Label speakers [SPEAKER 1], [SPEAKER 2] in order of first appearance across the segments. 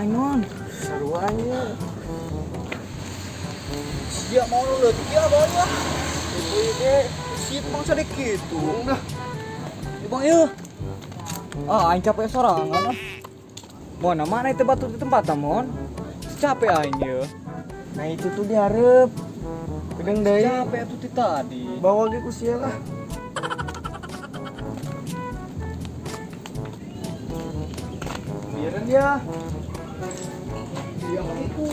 [SPEAKER 1] aing mon.
[SPEAKER 2] Saruannya.
[SPEAKER 1] Sia mau lu leutik ya bawa. Ieu ge sia bangsa dek kitu. Lah. Bang ieu. Ah, aing capek sorangan ah. Mon, mana itu batu di tempat mon? Capek aing ieu.
[SPEAKER 2] Nah itu tuh diharap. Pedang deui.
[SPEAKER 1] Capek tuh ti tadi.
[SPEAKER 2] Bawa ge ku sia lah. Biarin dia.
[SPEAKER 1] Iya itu.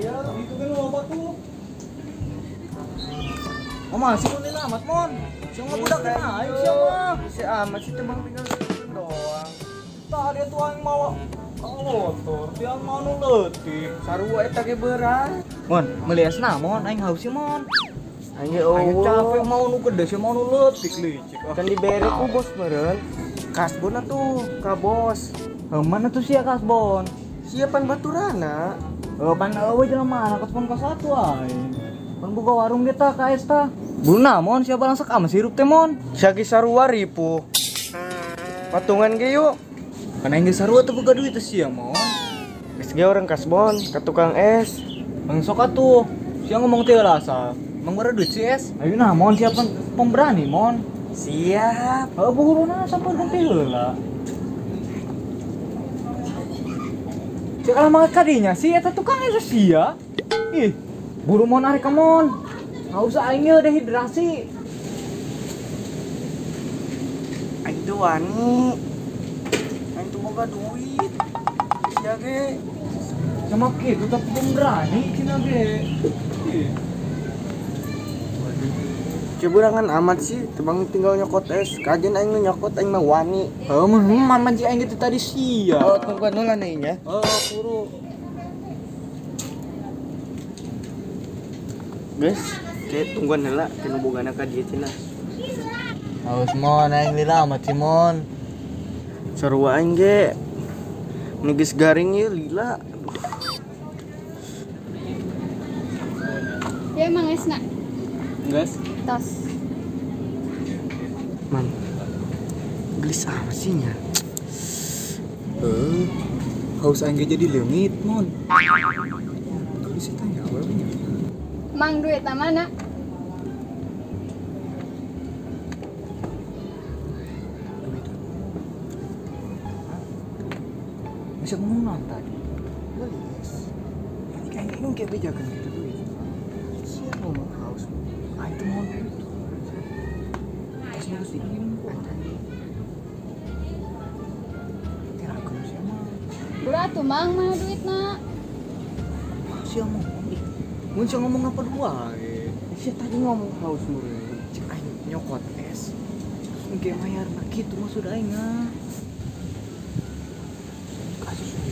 [SPEAKER 1] Iya, itu kan loba tuh. Oh, masih mun amat mon. Sia mah budak kena aing sia mah.
[SPEAKER 2] Si amat sih tebang tinggal doang.
[SPEAKER 1] Tadi tuh aing mawa motor, dia mau nu leutik.
[SPEAKER 2] Sarua eta ge berat.
[SPEAKER 1] Mon, meuli esna mon, aing haus sih mon.
[SPEAKER 2] Aing ge
[SPEAKER 1] Aing capek mau nu gede sih mau nu leutik licik.
[SPEAKER 2] Kan dibere ku bos meureun. Kasbon atuh ka bos.
[SPEAKER 1] Mana tuh sia kasbon?
[SPEAKER 2] Siapan baturana.
[SPEAKER 1] Pan eueuh jelema mana kasbon ka satu aing. Pan buka warung ge tah ka es tah. Buna mon sia balangsak amat sirup teh mon.
[SPEAKER 2] Sia ge sarua ripuh. Patungan ge yuk.
[SPEAKER 1] Kan aing ge sarua teu boga duit sia mon.
[SPEAKER 2] Geus ge orang kasbon ka tukang es.
[SPEAKER 1] Bang sok atuh. Sia ngomong teh asa. Mang bara duit si es. Ayo nah mon sia pemberani mon.
[SPEAKER 2] Siap.
[SPEAKER 1] Heuh buhuruna sampeun teh heula. Cek kalah mangat kadinya sih eta tukang es sia. Ih, buru mon arek ka mon. Haus aing ge dehidrasi.
[SPEAKER 2] Aing teu wani. Aing teu boga duit. Sia ge
[SPEAKER 1] sama kitu tapi pemberani cenah ge. Ih.
[SPEAKER 2] Ceburangan amat sih, tebang tinggal nyokot es. Kajen aing nu nyokot aing mah wani.
[SPEAKER 1] Heuh mun manci aing gitu tadi sia.
[SPEAKER 2] Oh, tungguan heula nya.
[SPEAKER 1] Heuh, buru.
[SPEAKER 2] Guys, kayak tungguan heula teu bogana ka dieu cenah.
[SPEAKER 1] Haus mon aing lila amat sih mon.
[SPEAKER 2] Sarua aing ge. Nu geus garing ieu lila.
[SPEAKER 3] Ya emang esna.
[SPEAKER 1] Geus.
[SPEAKER 3] Tos.
[SPEAKER 2] Man. Gelis amat sih nya.
[SPEAKER 1] Haus aing ge jadi leungit mon. Gelis eta nya awewe nya.
[SPEAKER 3] Mang duit mana?
[SPEAKER 1] Duit. Bisa ngomong naon tadi?
[SPEAKER 2] Gelis.
[SPEAKER 1] Ini kayaknya ini kayak bejakan gitu duit.
[SPEAKER 2] Sia ngomong haus.
[SPEAKER 1] Ah itu mon. Terus nurus diinum kok. Terakum sia mah.
[SPEAKER 3] Buru atuh mang mana duitna?
[SPEAKER 1] Sia ngomong ih. Mun sia ngomong apa dua ge.
[SPEAKER 2] Sia tadi ngomong haus meureun.
[SPEAKER 1] Cek aing nyokot es. Terus engke mayar na kitu maksud aing ah. Kasus ini.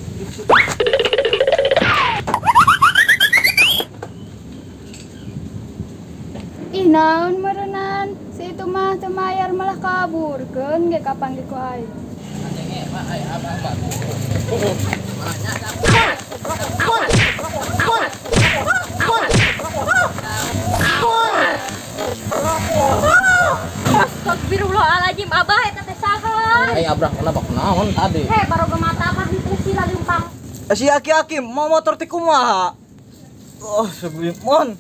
[SPEAKER 3] Ih naon meureunan, si itu mah teu mayar malah kaburkeun ge kapanggih ku aing.
[SPEAKER 4] Astagfirullahaladzim, abah eta teh saha?
[SPEAKER 5] Ai abrak kenapa kunaon tadi?
[SPEAKER 4] Heh, baroga mata abah henteu sila leumpang.
[SPEAKER 1] Si aki-aki mau motor teh kumaha? Oh, sebelum mon.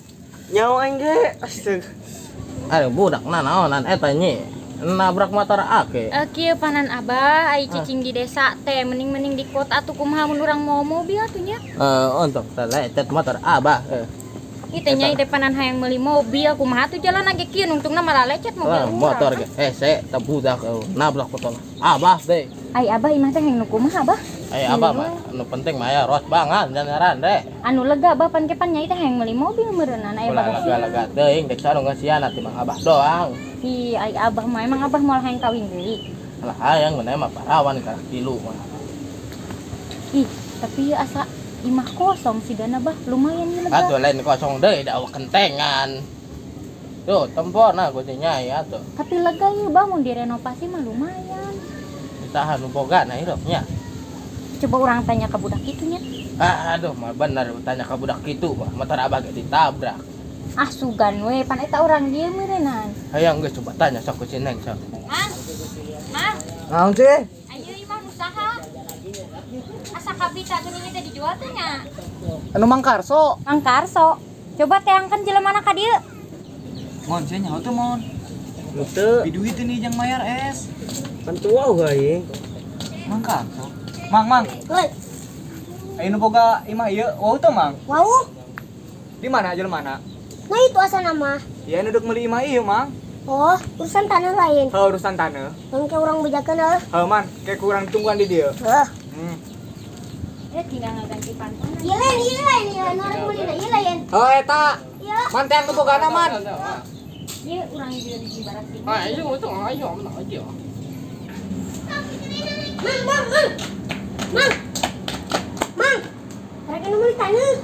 [SPEAKER 2] Nyawa aing ge. Astaga.
[SPEAKER 5] Aduh budak nanaonan eta nyi. Nabrak motor ake.
[SPEAKER 4] Kieu panan abah ai cicing di desa teh mending-mending di kota atuh kumaha mun urang mau mobil atuh nya.
[SPEAKER 5] Untuk lecet motor abah.
[SPEAKER 4] Ieu nya teh panan hayang meuli mobil kumaha atuh jalan ge kieu nungtungna malah lecet mobil urang.
[SPEAKER 5] Motor ge hese teh budak nabrak motor abah teh.
[SPEAKER 4] Ai abah imah teh hayang nu kumaha abah?
[SPEAKER 5] Ai abah mah nu penting mah ya ros banget janaran deh.
[SPEAKER 4] Anu lega abah pan kepan nyai teh hayang meuli mobil meureunana aya bagasi.
[SPEAKER 5] Lega-lega teuing dek sarung kasihan atuh mah abah doang.
[SPEAKER 4] Hi ai abah mah emang abah moal hayang kawin deui.
[SPEAKER 5] Lah hayang mah mah parawan ka tilu mah.
[SPEAKER 4] Ih, tapi asa imah kosong sih dana bah lumayan ieu lega.
[SPEAKER 5] Atuh lain kosong deui da awak kentengan. Tuh tempona ku nyai atuh.
[SPEAKER 4] Tapi lega ieu bah mun direnovasi mah lumayan.
[SPEAKER 5] Saha nu boga na hirup nya.
[SPEAKER 4] Coba orang tanya ke budak itu nya.
[SPEAKER 5] Aduh, mah bener tanya ke budak itu mah motor abah ge ditabrak.
[SPEAKER 4] Ah sugan we pan eta urang dieu meureunnan.
[SPEAKER 5] Hayang geus coba tanya sok ku si Neng sok.
[SPEAKER 4] Mang. Mang.
[SPEAKER 1] Naon sih?
[SPEAKER 4] Ayo imah nu saha? Asa Kapita tuh ini teh dijual teh nya.
[SPEAKER 1] Anu Mang Karso.
[SPEAKER 4] Mang Karso. Coba teangkeun jelema ka dieu.
[SPEAKER 1] Mon, sia nyaho teu mon.
[SPEAKER 2] Henteu.
[SPEAKER 1] Di duit ini jang mayar es.
[SPEAKER 2] Kan tua aing.
[SPEAKER 1] Mang Karso. Mang, Mang.
[SPEAKER 6] Heuy.
[SPEAKER 1] Ayo nu boga imah ieu, wau teu Mang?
[SPEAKER 6] Wau.
[SPEAKER 1] Di mana jelema?
[SPEAKER 6] Nah itu asana mah.
[SPEAKER 1] Iya nu deuk meuli imah ieu, Mang.
[SPEAKER 6] Oh, urusan tanah lain.
[SPEAKER 1] Heuh, urusan tanah.
[SPEAKER 6] Mang ke urang bejakeun heuh.
[SPEAKER 1] Heuh, Man, ke kurang tungguan di dieu.
[SPEAKER 6] Heuh.
[SPEAKER 4] Eh tinggal ngaganti pantona.
[SPEAKER 6] Ieu lain, ieu lain, ieu orang meulina ieu lain.
[SPEAKER 1] Heuh eta.
[SPEAKER 6] Iya.
[SPEAKER 1] Man teh nu bogana, Man.
[SPEAKER 4] Ieu urang di barat sini.
[SPEAKER 5] Ayo, itu ayo, mana aja.
[SPEAKER 6] Mang, mang, mang. Mang. Mang. Rek nu meuli taneuh.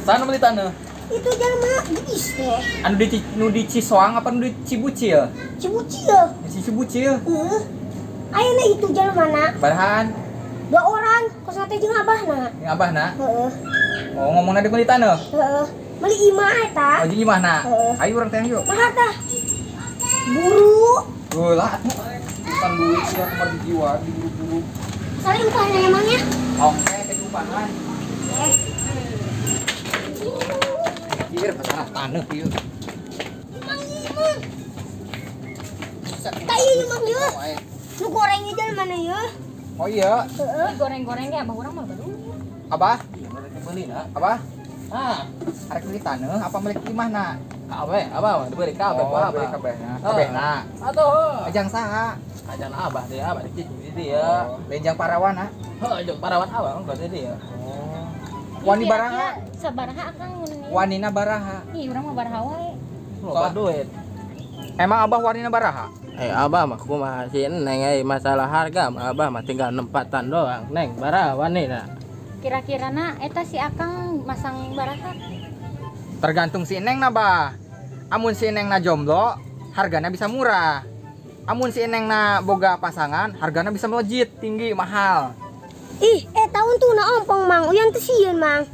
[SPEAKER 1] Saha nu meuli taneuh?
[SPEAKER 6] Itu jelema geus teh.
[SPEAKER 1] Anu di nu di Cisoang apa nu di Cibucil?
[SPEAKER 6] Cibucil.
[SPEAKER 1] Di Cibucil.
[SPEAKER 6] Heeh. Ayeuna itu jelema na.
[SPEAKER 1] Barahan.
[SPEAKER 6] 2 orang, kos teh jeung abahna.
[SPEAKER 1] Jeung abahna?
[SPEAKER 6] Heeh.
[SPEAKER 1] Oh, ngomongna di meuli taneuh?
[SPEAKER 6] Heeh. Meuli imah eta.
[SPEAKER 1] Oh, jeung imahna.
[SPEAKER 6] Heeh.
[SPEAKER 1] Ayo urang teh yuk.
[SPEAKER 6] Mahal tah. Buru.
[SPEAKER 1] Heulah atuh. Urusan duit sia kamar jiwa diburu-buru.
[SPEAKER 6] Saling upahna emangnya?
[SPEAKER 1] Oke, kecupangan. Anjir, masalah taneuh ieu.
[SPEAKER 6] Mang ieu mang. Tah ieu mang ieu. Nu goreng ieu jelema ieu.
[SPEAKER 1] Oh iya.
[SPEAKER 6] Heeh.
[SPEAKER 4] Goreng-goreng ge abah urang mah baru.
[SPEAKER 1] Abah?
[SPEAKER 5] Beli na.
[SPEAKER 1] Abah?
[SPEAKER 5] Ah,
[SPEAKER 1] arek meuli taneuh apa meuli imahna?
[SPEAKER 5] Kabeh, abah mah dibeli kabeh
[SPEAKER 1] Oh,
[SPEAKER 5] abah.
[SPEAKER 1] beli kabehna. Kabehna.
[SPEAKER 5] Atuh.
[SPEAKER 1] Ajang saha?
[SPEAKER 5] Ajang abah teh, abah di dieu.
[SPEAKER 1] Oh, lain jang parawana.
[SPEAKER 5] Heuh, jeung parawan abah mah di dieu.
[SPEAKER 1] Oh. Wani baraha?
[SPEAKER 4] Sabaraha akang mun ieu?
[SPEAKER 1] Wanina baraha.
[SPEAKER 4] Ih, urang mah baraha wae.
[SPEAKER 5] Loba duit.
[SPEAKER 1] Emang abah wanina baraha?
[SPEAKER 5] Eh abah mah kumaha sih neng euy masalah harga mah abah mah tinggal nempatan doang. Neng baraha wanina.
[SPEAKER 4] Kira-kirana eta si akang masang baraha?
[SPEAKER 1] Tergantung si neng na bah. Amun si neng na jomblo, hargana bisa murah. Amun si neng na boga pasangan, hargana bisa melejit tinggi mahal.
[SPEAKER 6] Ih, tahun tuh na ompong mang, uyan teu sieun mang.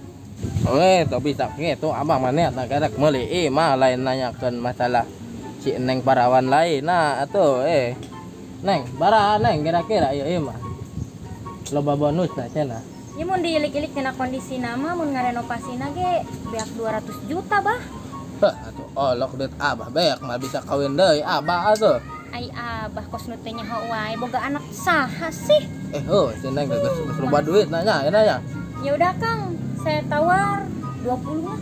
[SPEAKER 5] Eh, teu bisa kitu abah mah niat karek meuli imah lain nanyakeun masalah si neng parawan lain nah atuh Neng, baraha neng kira-kira ieu imah. Loba bonus na cenah.
[SPEAKER 4] Ya mun diilik-ilik tina kondisina mah mun ngarenovasina ge beak 200 juta bah.
[SPEAKER 5] Heh, atuh olok duit abah beak mah bisa kawin deui abah atuh.
[SPEAKER 4] Ai abah kos nu teh nyaho wae boga anak saha sih?
[SPEAKER 5] Heuh, si neng geus loba duit nanya, nanya.
[SPEAKER 4] Ya udah Kang, saya tawar 20 lah.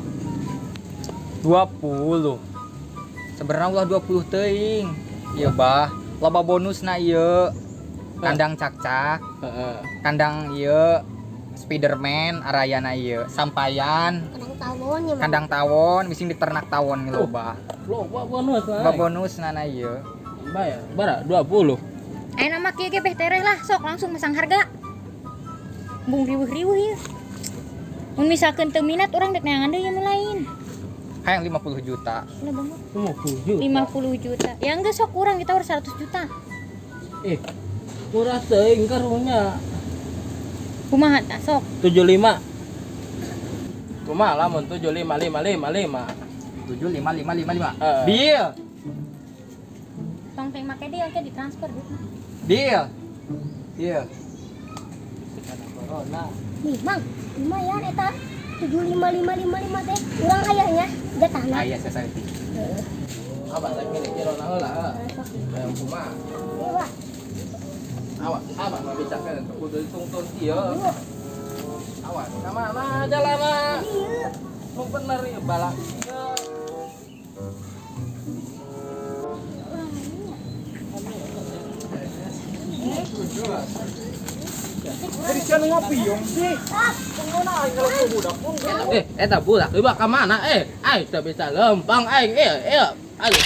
[SPEAKER 1] 20. Sebenarnya ulah 20 teuing. Ieu bah, loba bonusna ieu. Kandang cakcak,
[SPEAKER 5] Heeh.
[SPEAKER 1] kandang ieu Spiderman arayana ieu, sampayan,
[SPEAKER 6] Kandang tawon ya mang.
[SPEAKER 1] kandang tawon, bising diternak tawon ge loba.
[SPEAKER 5] Loba bonus
[SPEAKER 1] Loba bonusna na ieu.
[SPEAKER 5] Bayar, bara 20.
[SPEAKER 4] Ayeuna mah kieu ge beh tereh lah, sok langsung masang harga. Bung riweuh-riweuh ieu. Mun misalkeun teu minat urang dek neangan deui nu lain.
[SPEAKER 1] Hayang 50 juta.
[SPEAKER 4] Lah banget.
[SPEAKER 5] 50 juta.
[SPEAKER 4] 50 juta. Ya enggak sok kurang kita harus 100 juta.
[SPEAKER 5] Murah teuing karunya.
[SPEAKER 4] Kumaha tah sok?
[SPEAKER 5] 75. Kumaha lamun 75555.
[SPEAKER 1] 75555.
[SPEAKER 5] Heeh.
[SPEAKER 1] Deal.
[SPEAKER 4] Tong teh make deal ke ditransfer duit.
[SPEAKER 1] Deal. Deal.
[SPEAKER 5] Corona.
[SPEAKER 6] Nih, Mang, lumayan eta 75555 teh. Urang aya nya jatahna.
[SPEAKER 1] Aya saya saeutik.
[SPEAKER 6] Heeh.
[SPEAKER 5] Abah rek milih kira heula heeh. Hayang kumaha?
[SPEAKER 6] Ieu, Pak.
[SPEAKER 5] Awas, abah mah bisa kan kudu ditungtun ieu. Awas, ka mana jalanna?
[SPEAKER 6] Ieu.
[SPEAKER 5] Nu bener ieu balak ieu.
[SPEAKER 1] Jadi sia nu ngopi yong sih.
[SPEAKER 5] Eta budak ieu ka mana? Aing teu bisa lempang aing. Aduh.